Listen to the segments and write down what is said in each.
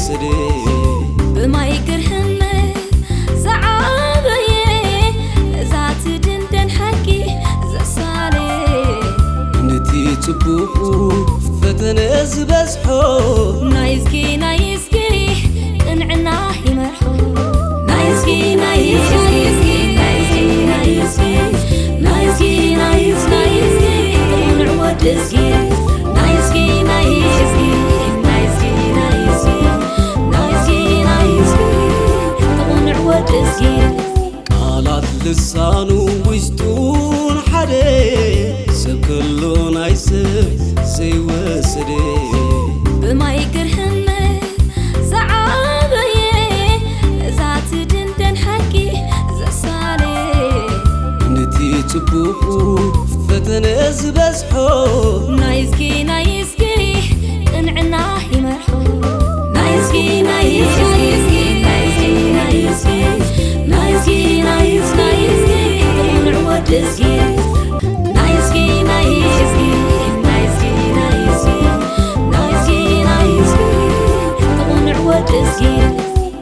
ስዲ ብማይ ግርህነት ዝዓበየ፣ እዛ ትድንደን ሓቂ ዘሳለየ። ነቲ ጽቡቑ ፈተነ ዝበዝሖ፣ ናይዝጊ ናይዝጊ ቅንዕና ይመርሖ። ናይዝጊ ናይዝጊ ናይዝጊ ናይዝጊ ናይዝጊ ናይዝጊ ናይዝጊ ቅኑዕ ወዲ እዝጊ። ናይዝጊ ናይዝጊ ናይዝጊ ናይዝጊ ናይዝጊ ናይዝጊ ቅኑዕ ወዲ እዝጊ። ቃላት ልሳኑ ውሽጡን ሓደ ሰብ ከሎ ናይ ሰብ ዘይወሰደ። ብማይ ግርህነት ዝዓበየ፣ እዛ ትድንደን ሓቂ ዘሳለየ። ነቲ ጽቡቑ ፈተነ ዝበዝሖ፣ ናይዝጊ ናይዝጊ ቅንዕና ይመርሖ። ናይዝጊ ናይዝጊ ናይዝጊ ናይዝጊ ናይዝጊ ናይዝጊ ናይዝጊ ናይዝጊ ቅኑዕ ወዲ እዝጊ። ናይዝጊ ናይዝጊ ናይዝጊ ናይዝጊ ናይዝጊ ናይዝጊ ቅኑዕ ወዲ እዝጊ።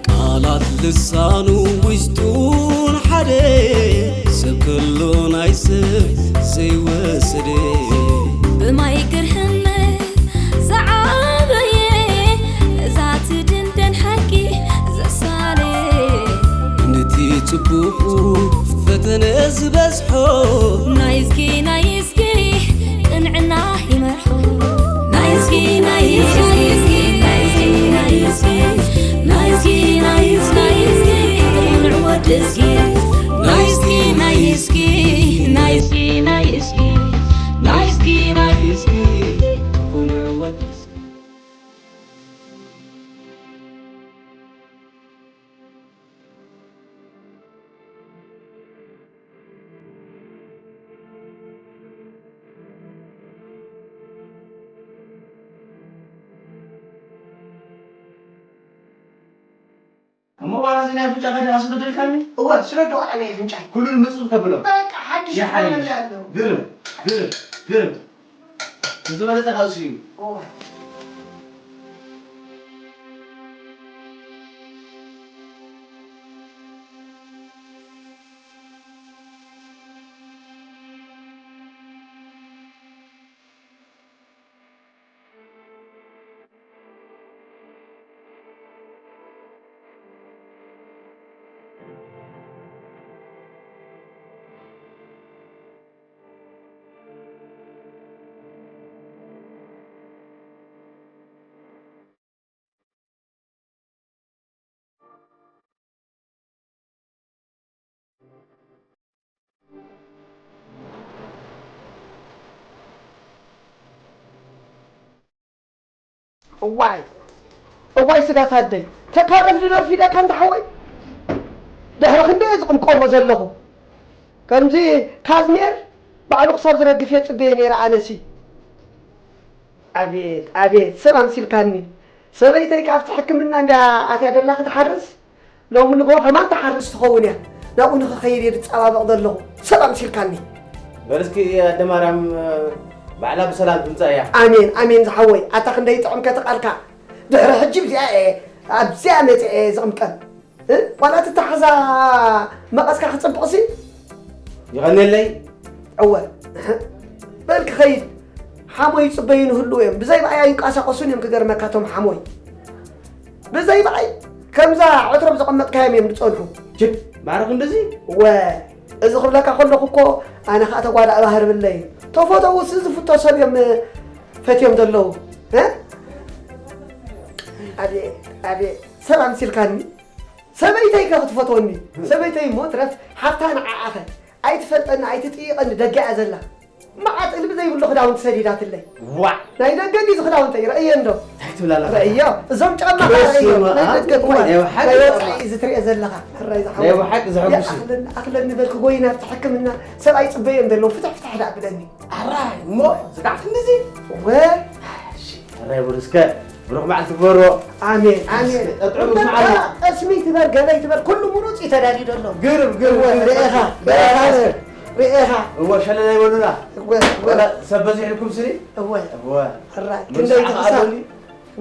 ቃላት ልሳኑ ውሽጡን ሓደ ሰብ ከሎ ናይ ሰብ ዘይወሰደ። ብማይ ግርህነት ዝዓበየ፣ እዛ ትድንደን ሓቂ ዘሳለየ። ነቲ ጽቡቑ ፈተነ ዝበዝሖ፣ ናይዝጊ ናይዝጊ ቅንዕና ይመርሖ። ናይዝጊ ናይዝጊ ናይዝጊ ናይዝጊ ናይዝጊ ናይዝጊ ናይዝጊ ቅኑዕ ወዲ እዝጊ። ናይዝጊ ናይዝጊ ናይዝጊ ናይዝጊ ናይዝጊ ናይዝጊ ቅኑዕ ወዲ እዝጊ። እሞ ዋላ እዚ ናይ ኣፍንጫ ከደኣ ኣስገደልካኒ? እወ፣ ስለ ደኣ ናይ ኣፍንጫይ። ኩሉ ንጹር ተብሎ። በቃ ሓድሽ ይሓይሽ። ይኾነልኒ ኣሎ። ግርም፣ ግርም፣ ግርም። ዝበለጸ ካብዚ እዩ። እወ። እዋይ፣ እዋይ ስጋት ኣደይ፣ ተካረፍ ድደርፊ ኢለካ እንተ ሓወይ። ድሕሪ ክንደይ እየ ዝቕምቀሞ ዘለኹ። ከምዚ ካዝሜር ባዕሉ ክሳብ ዝረግፍ እየ ጽበየ ነይረ ኣነሲ። ኣቤት፣ ኣቤት፣ ሰብ ኣምሲልካኒ። ሰበይተይ ካብቲ ሕክምና እንዳ ኣትያ ደላ ክትሓርስ፣ ሎሚ ንግሆ ከማን ትሓርስ ትኸውን እያ። ናብኡ ንኽኸይድ እየ ዝጸባበቕ ዘለኹ። ሰብ ኣምሲልካኒ። በል እስኪ ኣደ ማርያም ባዕላ ብሰላም ትምጻእ እያ። ኣሜን፣ ኣሜን ዝሓወይ። ኣታ ክንደይ ጥዑም ከትቓልካ። ድሕሪ ሕጂ ብዚኣ እየ፣ ኣብዚኣ መጺአ እየ ዝቕምቀም። እ? ዋላ እቲ ተሓዛ መቐስካ ክጽብቕሲ? ይቐንየለይ። እወ። በል ክኸይድ። ሓሞይ ይጽበዩ ንህልው እዮም። ብዘይ ብኣይ ኣይንቀሳቐሱን እዮም ክገርመካ እቶም ሓሞይ። ብዘይ ብኣይ ከምዛ ዕትሮም ዘቐመጥካዮም እዮም ዝጸንሑ። ችድ፣ ማዕረ ክንድዚ? እወ። እዚ ክብለካ ከለኹ እኮ ኣነ ኸኣ ተጓዳእ ባህሪ ብለይ። ተፈተውስ ዝፍቶ ሰብ እዮም ፈትዮም ዘለዉ። እ? ኣቤት፣ ኣቤት። ሰብ ኣምሲልካኒ። ሰበይተይ ከ ክትፈትወኒ? ሰበይተይ እሞ ትረፍ ሓፍታ ንዓኣኸ። ኣይትፈልጠኒ፣ ኣይትጥይቐኒ፣ ደገ እያ ዘላ። መዓት እልቢ ዘይብሉ ክዳውንቲ ሰዲዳትለይ። ዋዕ! ናይ ደገ እንዲዚ ክዳውንተይ፣ ረእየ እንዶ። እንታይ ትብል ኣለኻ? ረእዮ፣ እዞም ጫማ ከኣ ረእዮ። በስመ ናይ ኣብ። ደገ እኮ እዩ። ናይ ወሓቂ ናይ ወጻኢ እዩ ዝትሪኦ ዘለኻ። ሕራይ ናይ ዝሓወይ። ወሓቂ ዘሐጉስ እዩ። ኣኽለኒ፣ ኣኽለኒ በልክ ጎይና ኣብቲ ሕክምና ሰብኣይ ጽበዮም ዘለዉ። ፍትሕ ፍትሕ ደኣ ብለኒ። ኣራይ፣ እሞ ስጋዕ ክንድዚ? ወ- እሺ፣ ኣራይ በሉ እስከ ብሩኽ መዓልቲ ግበሮ። ኣሜን፣ ኣሜን። ጠጥዑ ምስ መዓልቲ። ጠስሚ ትበል፣ ገበይ ትበል፣ ኩሉ ምሩጽ እዩ ተዳልዩ ዘሎ። ግርም፣ ግርም፣ እወ፣ ግርም። ርኤኻ፣ ርኤኻ፣ ርኤኻ። እወ፣ ሸለል ኣይበሉና። እወ፣ እወ። ወላ ሰብ በዚሕልኩም ስኒ? እወ። እወ። ሕራይ፣ ምሩጽ ክንደይ ዓኻ ትሕሳብ? ኣሎኒ?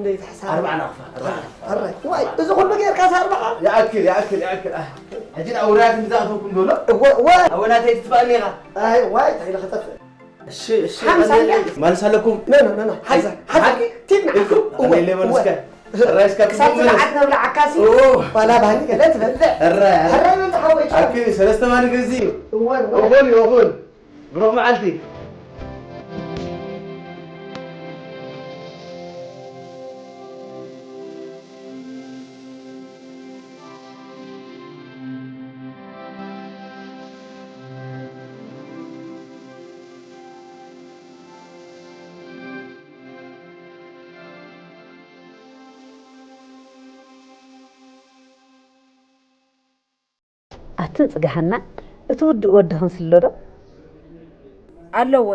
እንዴት ሐሳብ? أربعة نقفة، أربعة نقفة. أربعة. واي، إذا قلنا غير كاس أربعة. يأكل، يأكل، يأكل. آه. أجل أولاد من ذاتكم دول. هو، هو. أولاد هي تتبعني. آه، واي، تايلا خطف. እሺ፣ እሺ፣ ሓምሳ ቀለል ሚእቲ። ማለት ኣለኩም። ኖ፣ ኖ፣ ኖ፣ ኖ። ሓቂ፣ ሓቂ፣ ሓቂ። ሓቂ። ቲና። ኢልኩም? እወ፣ ኣነ የለ እወ። መስከ። ራይስ ካብ ክሳብ ትብሉ ዝለዓት ነብላ ዓካሲ። ኦ። ዋላ ባህኒ ገለ ትበልዕ። እረ። እረ፣ ምን ተሓወይካ? ኣኪ፣ ሰለስተ ማን ገዚ እዩ? እወ፣ እወ። እኹል እዩ፣ እኹል። ብሩኽ መዓልቲ። ኣትን ጽጋሃና፣ እቲ ውድእ ወድኽን ስሎ ዶ? ኣለወ።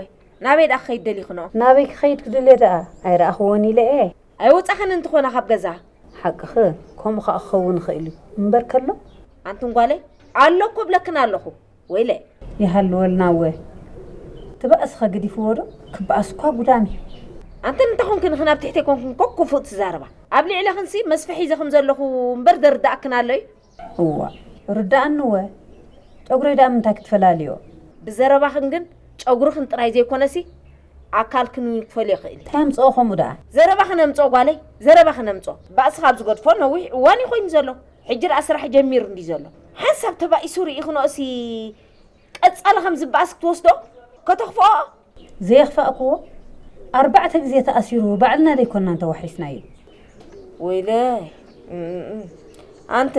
ናበይ ደኣ ክኸይድ ደሊኽንኦ? ናበይ ክኸይድ ክድልየ ደኣ? ኣይረኣኽዎን ኢለ እየ። ኣይወጻኽን እንትኾና ካብ ገዛ። ሓቅኺ፣ ከምኡ ኸኣ ክኸውን ይኽእል እዩ። እምበር ከሎ? ኣንትን ጓለይ፣ ኣሎ እኮ ብለክን ኣለኹ። ወይለ። ይሃልወልና እወ። እቲ ባእስኸ ገዲፍዎ ዶ? ክበኣስ እኳ ጉዳም እዩ። ኣንትን እንተ ኾንክን ኽን ኣብ ትሕተይ ኮንክን ኮ ክፉእ ትዛረባ። ኣብ ልዕለኽንሲ መስፍሕ ሒዘ ከም ዘለኹ እምበር ዘርድኣክን ኣሎ እዩ። እዋ፣ ርድኣኒ እወ። ጨጉረይ ደኣ ምንታይ ክትፈላልዮ? ብዘረባኽን ግን ጨጉርኽን ጥራይ ዘይኮነሲ ኣካልክን እውን ክፈልዮ ይኽእል እዩ። እንታይ ኣምጽኦ ከምኡ ደኣ? ዘረባኽን ኣምጽኦ ጓለይ፣ ዘረባኽን ኣምጽኦ። ባእስኻ ኣብ ዝገድፎ ነዊሕ እዋን እዩ ኮይኑ ዘሎ። ሕጂ ደኣ ስራሕ ጀሚሩ እንድዩ ዘሎ። ሓንሳብ ተባኢሱ ርኢኽንኦሲ ቀጻሊ ከም ዝበኣስ ክትወስዶ ከተኽፍኦ? ዘየኽፋእክዎ ኣርባዕተ ግዜ ተኣሲሩ ባዕልና ደይኮናን ተዋሒስናዮ። ወይለይ፣ እም፣ ኣንተ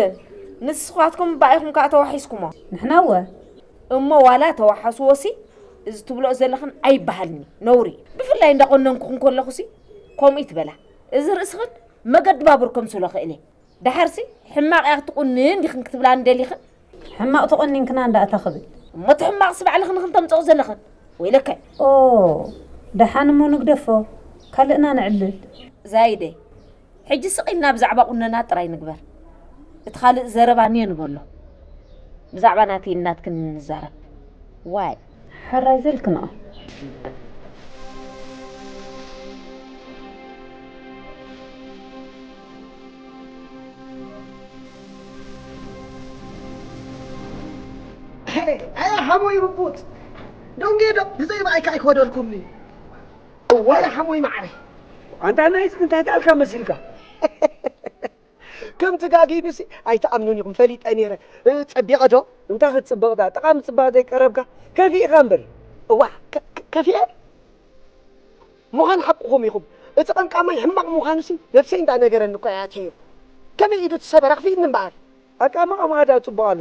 ንስኻትኩም ባኢኹም ከኣ ተዋሒስኩሞ። ንሕና እወ። እሞ ዋላ ተዋሓስዎሲ እዚ ትብልኦ ዘለኽን ኣይበሃልን እዩ፣ ነውሪ እዩ። ብፍላይ እንዳቆነንኩኽን ከለኹሲ ከምኡ እዩ ትበላ። እዚ ርእስኽን መገዲ ባቡር ከምስሎ ክእል እየ። ደሓርሲ ሕማቕ እያ ክትቁንን ዲኽን ክትብላኒ ደሊኽን? ሕማቕ ተቆኒንክና እንዳ እታ ክብል። እሞ እቲ ሕማቕሲ ባዕልኽን ኢኽን ተምጽኦ ዘለኽን። ወይለከ። ኦ፣ ደሓን እሞ ንግደፎ። ካልእና ነዕልል። ዛይደ፣ ሕጂ ስቕ ኢልና ብዛዕባ ቁነና ጥራይ ንግበር። እቲ ካልእ ዘረባ ንየ ንበሎ። ብዛዕባ ናተይን ናትክን ንዛረብ። ዋይ። ሕራይ ዘልክንኦ። ኣይ ሓሞይ ርቡጥ። ደንጌ ዶ ብዘይ ብኣይካ ኣይኮደልኩምኒ። እዋይ ሓሞይ ማዕረ። ኣንታ ናይስ እንታይ ተኣልካ መሲልካ? ከም ትጋጊኑሲ ኣይትኣምኑን ኢኹም፣ ፈሊጠ ነይረ። እ፣ ጸቢቐ ዶ? እንታይ ክትጽበቕ ደኣ? ጥቓ ምጽባቕ ዘይቀረብካ ከፊእኻ እምበር። እዋ፣ ከ-፣ ከ-፣ ከፊኤ? ምዃን ሓቅኹም ኢኹም። እቲ ቀንቃማይ ሕማቕ ምዃኑሲ ነብሰይ እንዳነገረኒ እኮ እየ ኣትየዮ። ከመይ ኢዱ ትሰበር ኣኽፊእኒ እምበኣር። ኣቃምቓ ማዕዳ ጽቡቕ ኣሎ።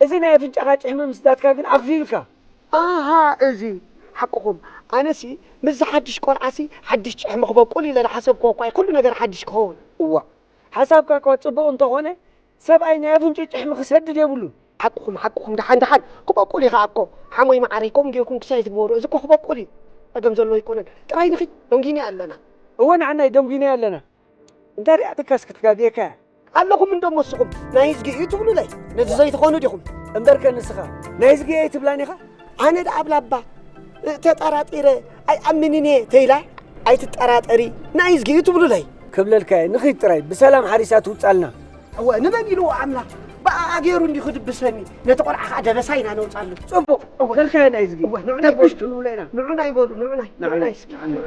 እዚ ናይ ኣፍንጫኻ ጭሕሚ ምስዳድካ ግን ኣኽፊእልካ። ኣሃ፣ እዚ ሓቅኹም። ኣነሲ ምስዚ ሓድሽ ቆልዓሲ ሓድሽ ጭሕሚ ክበቁል ኢለ ዝሓሰብክዎ እኳ እዩ ኩሉ ነገር ሓድሽ ክኸውን። እዋ። ሓሳብካ እኳ ጽቡቕ እንተኾነ፣ ሰብኣይ ናይ ኣፍንጭኡ ጭሕሚ ክሰድድ የብሉን። ሓቅኹም፣ ሓቅኹም፣ ደሓን፣ ደሓን ክበቁል እዩ ኸኣ እኮ። ሓሞይ መዓረይ፣ ከምኡ ጌርኩም ክሳይ ትግበሩ፣ እዚ እኮ ክበቁል እዩ። ጸገም ዘለዎ ኣይኮነን። ጥራይ ንኺድ፣ ደንጊና ኣለና። እወ፣ ንዓናይ ደንጊና ኣለና። እንታይ ሪኣትካስ ክትጋግየካ እያ? ኣለኹም እንዶ መስኹም፣ ናይ ህዝጊ እዩ ትብሉለይ። ነዚ ዘይትኾኑ ዲኹም? እምበርከ ንስኻ፣ ናይ ህዝጊ እየ ትብላኒ ኢኻ? ኣነ ደኣ ብላባ፣ እ፣ ተጠራጢረ ኣይኣምንን እየ ተይላ፣ ኣይትጠራጠሪ፣ ናይ ህዝጊ እዩ ትብሉለይ። ክብለልካ እየ፣ ንኺድ ጥራይ፣ ብሰላም ሓሪሳ ትውጻልና። እወ፣ ንመን ኢልዎ ኣምላኽ? ብኣኣ ገይሩ እንዲኹ ድብሰኒ። ነቲ ቆልዓ ኸዓ ደበሳ ኢና ነውጻሉ። ጽቡቕ፣ እወ። ከልካዮ ናይ ህዝጊ። እወ፣ ንዑ ናይ ተብሽ በሉ። ትብሉለይ ኢና። ንዑ ናይ በሉ፣ ንዑ ናይ፣ ንዑ ንዑ ናይ። ናይ።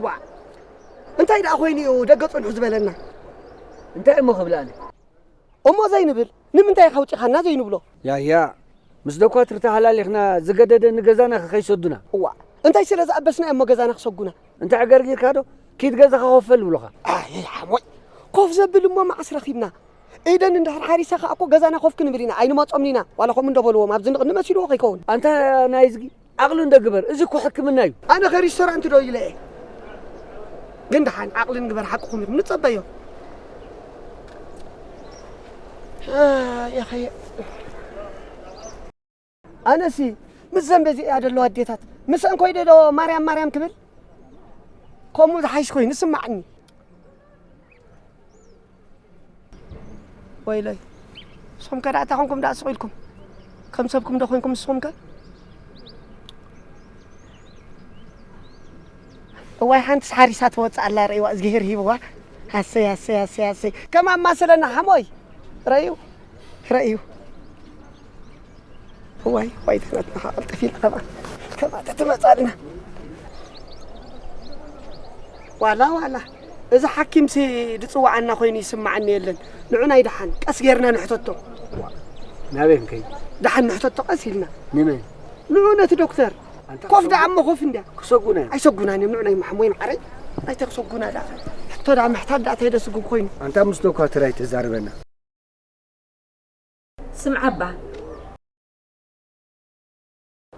ዋዕ፣ እንታይ ደኣ ኮይኑ እዩ ደገ ጽንሑ ዝበለና? እንታይ እሞ ክብል ኣነ? እሞ ዘይንብል ንምንታይ ኢኻ ኣውጺኻና ዘይንብሎ? ያያ፣ ምስ ደኳትር ተሃላሊኽና ዝገደደ ንገዛና ከይሰዱና። እዋ፣ እንታይ ስለ ዝኣበስና እዮም ገዛና ክሰጉና? እንታይ ዕገርጊርካ ዶ? ኪድ ገዛኻ ኮፈል ብሎኻ። ኣይ ሓሞይ፣ ኮፍ ዘብል እሞ መዓስ ረኺብና? ኢደን እንድሕር ሓሪሳ ከኣ እኮ ገዛና ኮፍ ክንብል ኢና፣ ኣይንመጾምን ኢና። ዋላ ከምኡ እንዶ በልዎም፣ ኣብዚ ንቕኒ መሲልዎ ከይከውን። ኣንታ ናይዝጊ፣ ዓቕሊ እንዶ ግበር፣ እዚ እኮ ሕክምና እዩ። ኣነ ከ ሪስቶራንት ዶ ኢለ እየ? ግን ደሓን ዓቕሊ ንግበር፣ ሓቅኹም ኢኹም፣ ንጸበዮ። ኣይ፣ የኸየ። ኣነሲ ምስ ዘንበ እዚኣ ዘለዋ ኣዴታት ምስአን ኮይደ ዶ ማርያም ማርያም ክብል? ከምኡ ዝሓይሽ ኮይኑ ስማዕኒ። ወይለይ፣ ንስኹም ከ ደኣ እንታይ ኮንኩም ደኣ ስቕ ኢልኩም? ከም ሰብኩም ዶ ኮንኩም ንስኹም ከ? እዋይ፣ ሓንትስ ሓሪሳ ትወፅእ ኣላ፣ ርእይዋ፣ እዝግሄር ሂብዋ። ሃሰይ፣ ሃሰይ፣ ሃሰይ፣ ሃሰይ። ከማን ማሰለና ሓሞይ። ረእዩ፣ ረእዩ። እዋይ፣ እዋይ፣ ተናትና ቀልጥፍ ኢልና ከማን፣ ከማን ተትመፃልና። ዋላ፣ ዋላ፣ እዚ ሓኪምሲ ዝፅዋዓና ኮይኑ ይስማዓኒ የለን። ንዑ ናይ ደሓን፣ ቀስ ጌርና ንሕተቶ። ናበይ ክንከይድ? ደሓን ንሕተቶ ቀስ ኢልና። ንመን? ንዑ ነቲ ዶክተር። ኣንታ ኮፍ ክሰጉ-፣ ደኣ እሞ ኮፍ እንድያ። ክሰጉና እዮም። ኣይሰጉናን እዮም፣ ንዑ ናይ ማሕሞይ ማዓረይ። ኣይተ ክሰጉና ደኣ። ሕቶ ደኣ ምሕታት ደኣ እንታይ ደስጉም ኮይኑ። ኣንታ ምስ ዶኳትር ኣይተዛርበና። ስምዓ እባ፣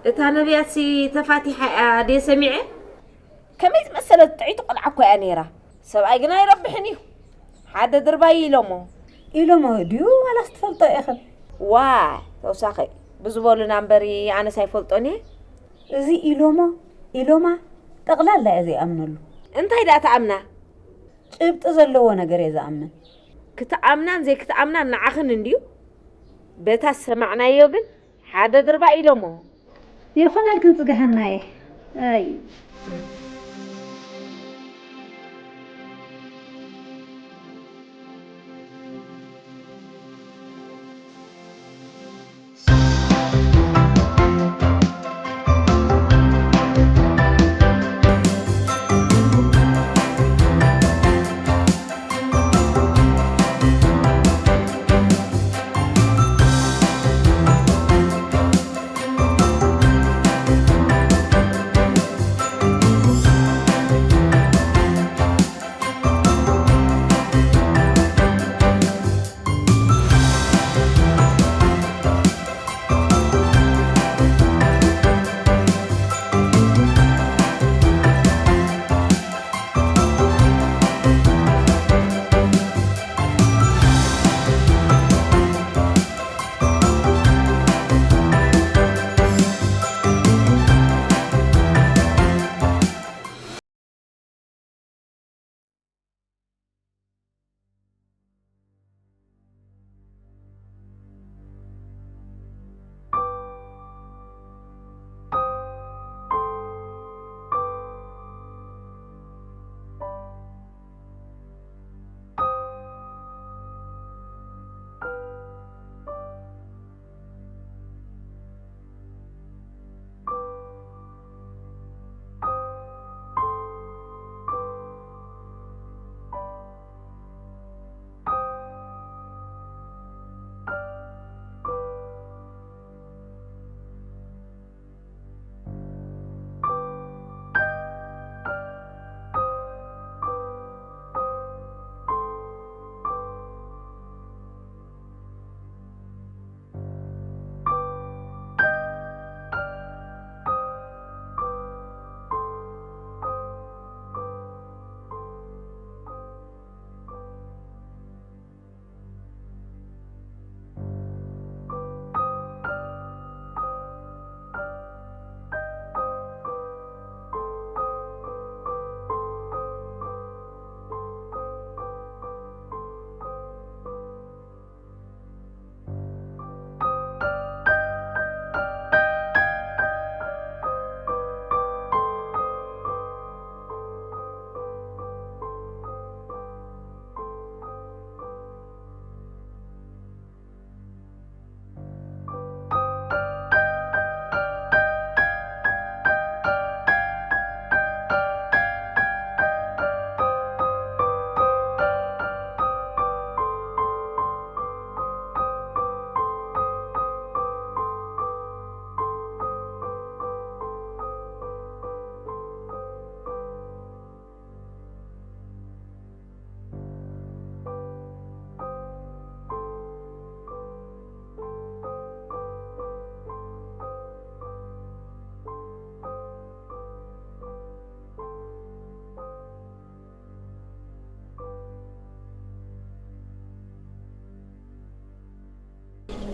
እታ ነብያትሲ ተፋቲሓ እያ ድየ ሰሚዐ? ከመይ ዝመሰለት ጥዕይቲ ቆልዓ እኮ እያ ነይራ። ሰብኣይ ግን ኣይረብሕን እዩ። ሓደ ድርባይ ኢሎሞ። ኢሎሞ ድዩ ዋላስ ትፈልጦ ኢኽን? ዋይ፣ ተውሳኸ ብዝበሉና እምበሪ ኣነስ ኣይፈልጦን እየ። እዚ ኢሎሞ፣ ኢሎማ፣ ጠቕላላ እየ ዘይኣምነሉ። እንታይ ደኣ ትኣምና? ጭብጢ ዘለዎ ነገር እየ ዝኣምን። ክትኣምናን ዘይክትኣምናን ንዓኽን እንድዩ። በታ ዝሰማዕናዮ ግን ሓደ ድርባ ኢሎሞ። ይኹነልክን ጽግሃናየ። ኣይ።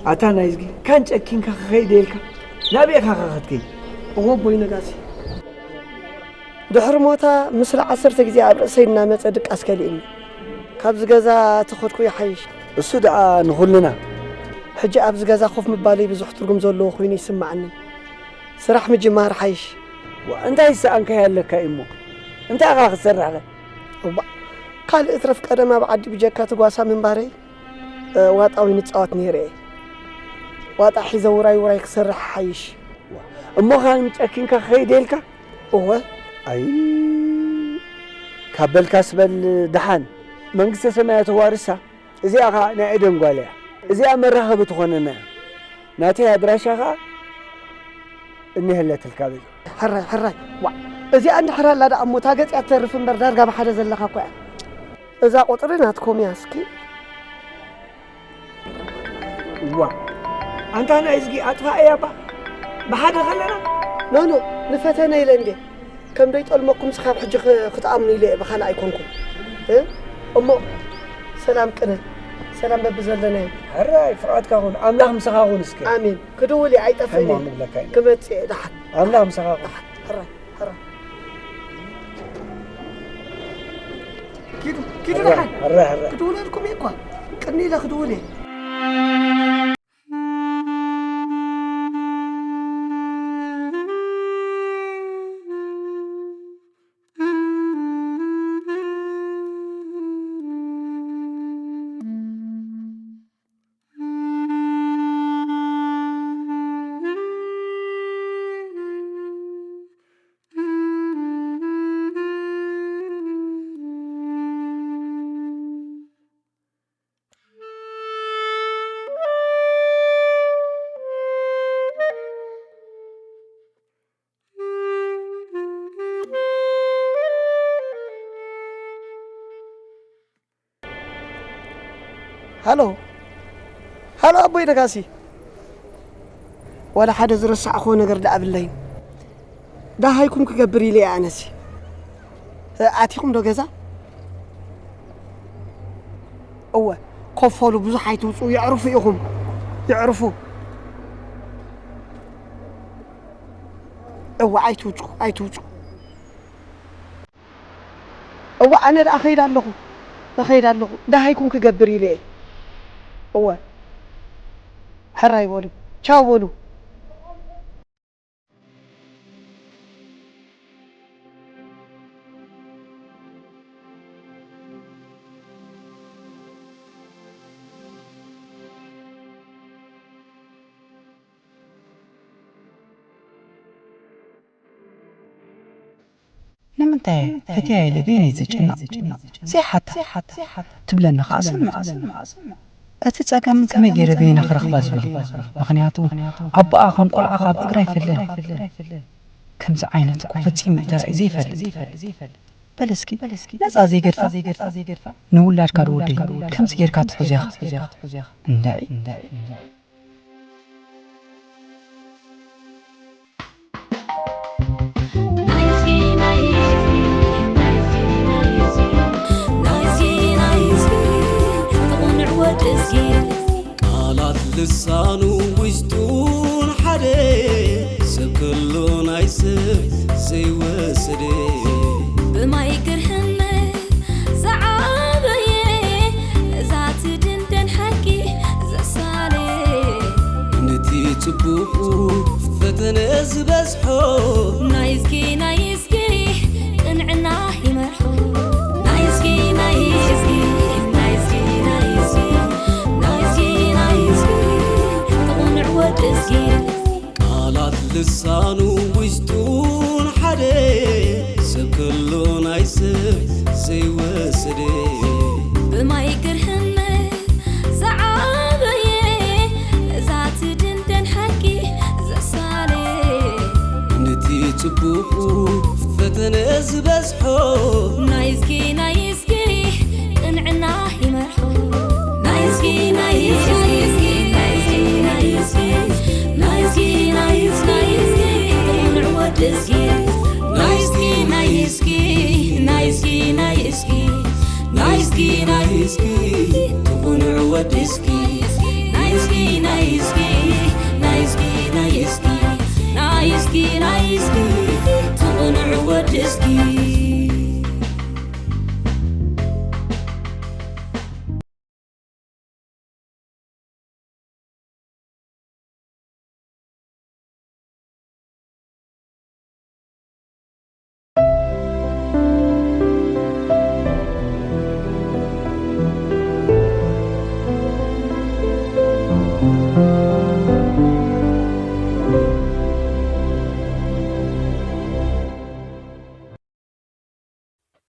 ኣታ ናይዝጊ፣ ካን ጨኪንካ ክኸይድ ኢልካ ናበይ ኢኻ ክትከይድ? እወ ኣቦይ ነጋሲ። ድሕሪ ሞታ ምስላ ዓሰርተ ግዜ ኣብ ርእሰይ እናመጸ ድቃስ ከሊእኒ። ካብዚ ገዛ ተኸድኩ ይሓይሽ። እሱ ደኣ ንኹልና። ሕጂ ኣብዚ ገዛ ኮፍ ምባለይ ብዙሕ ትርጉም ዘለዎ ኮይኑ ይስምዓኒ። ስራሕ ምጅማር ሓይሽ። ዋ፣ እንታይ ዝሰኣንካዮ ኣለካ እሞ? እንታይ ኢኻ ክትሰርሕ ኸ? እባ፣ ካልእ እትረፍ ቀደም ኣብ ዓዲ ብጀካ ትጓሳ ምንባረይ፣ እ፣ ዋጣ ወይ ንጻወት ነይረ እየ። ዋጣ ሒዘ ውራይ ውራይ ክሰርሕ ሓይሽ። እሞ ኻን ጨኪንካ ክኸይድ ኢልካ? እወ። ኣይ፣ ካብ በልካስ በል ደሓን። መንግስተ ሰማያት ተዋርሳ። እዚኣ ኸኣ ናይ ኤደን ጓል እያ። እዚኣ መራኸቢ ትኾነና እያ። ናተይ ኣድራሻ ኸኣ እኒሀለትልካ በይ። ሕራይ፣ ሕራይ። ዋ፣ እዚኣ እንድሕር ኣላ ደኣ እሞ፣ እታ ገጽ እያ ትተርፍ እምበር፣ ዳርጋ ብሓደ ዘለኻ እኮ እያ። እዛ ቁጽሪ ናትኩም እያ እስኪ። ዋ፣ ኣንታ ናይ እዝጊ ኣጥፋእ እያ እባ። ብሓደ ከለና? ኖ፣ ኖ፣ ንፈተነ ኢለ እንዴ። ከም ደይጠልመኩም ስኻብ ሕጂ ኽ-፣ ክትኣምኑ ኢለ እየ፣ ብኻልእ ኣይኮንኩም። እ? እሞ ሰላም ቅነ፣ ሰላም በብዘለናዮ። ሕራይ፣ ፍቓድካ ኩን፣ ኣምላኽ ምሳኻ ኩን እስከ። ኣሜን። ክድውል እየ፣ ኣይጠፍእን ሕማም እየ። ይብለካ እዩ። ክመጽእ እየ፣ ደሓን። ኣምላኽ ምሳኻ ኩን። ደሓን፣ ሕራይ፣ ሕራይ። ኪዱ፣ ኪዱ፣ ሕራይ፣ ደሓን። ሕራይ፣ ሕራይ። ክድውለልኩም እየ እኳ። ቅድሚ ኢለ ክድውል እየ። ሃሎ፣ ሃሎ ኣቦይ ነጋሲ፣ ዋላ ሓደ ዝረሳዕኽዎ ነገር ደኣ ኣብለይን። ደሃይኩም ክገብር ኢለ እየ ኣነሲ። እ፣ ኣቲኹም ዶ ገዛ? እወ፣ ኮፍ በሉ፣ ብዙሕ ኣይትውፅኡ፣ የዕርፉ ኢኹም፣ የዕርፉ። እወ፣ ኣይትውፁ፣ ኣይትውፁ። እወ፣ ኣነ ደኣ እኸይድ ኣለኹ፣ እኸይድ ኣለኹ፣ ደሃይኩም ክገብር ኢለ እየ። እወ፣ ሕራይ በሉ፣ ቻው በሉ። ንምንታይ ፈትያ ኢለ በይነይ ዝጭነቕ? ዘይሓታ ትብለኒ ኸዓ ስምዕ። እቲ ጸገም ከመይ ገይረ በይና ክረኽባ ዝብል እዩ። ምኽንያቱ ኣቦኣ ከም ቆልዓ ካብ እግራ ኣይፍለን። ከምዚ ዓይነት እኮ ፈጺሙ ተራእዩ ዘይፈልጥ። በል እስኪ ነጻ ዘይገድፋ ንውላድካ ዶ ወደይ ከምዚ ጌርካ ትሕዞ ኢኻ? እንድዒ። ቃላት ልሳኑ ውሽጡን ሓደ ሰብ ከሎ ናይ ሰብ ዘይወሰደ ብማይ ግርህነት ዝዓበየ ነዛ ትድንደን ሓቂ ዘሳለ ነቲ ጽቡቑ ፈተነ ዝበዝሖ ናይዝጊ ናይዝጊ ቅንዕና ይመርሖ ናይዝጊ ናይዝጊ ናይዝጊ ናይዝጊ ናይዝጊ ናይዝጊ ናይዝጊ ቅኑዕ ወዲ እዝጊ ቃላት ልሳኑ ውሽጡን ሓደ ሰብ ከሎ ናይ ሰብ ዘይወሰደ ብማይ ግርህነት ዝዓበየ ነዛ ትድንደን ሓቂ ዘሳለ ነቲ ጽቡቑ ፈተነ ዝበዝሖ ናይዝጊ ናይዝጊ ቅንዕና ይመርሖ ናይዝጊ ናይዝጊ ናይዝጊ ናይዝጊ ናይዝጊ ናይዝጊ ናይዝጊ ቅኑዕ ወዲ እዝጊ ናይዝጊ ናይዝጊ ናይዝጊ ናይዝጊ ናይዝጊ ናይዝጊ ቅኑዕ ወዲ እዝጊ ናይዝጊ ናይ እስኪ ናይ እስኪ ናይ እስኪ ናይ እስኪ ናይ እስኪ ትቕንዕ ወዲ እስኪ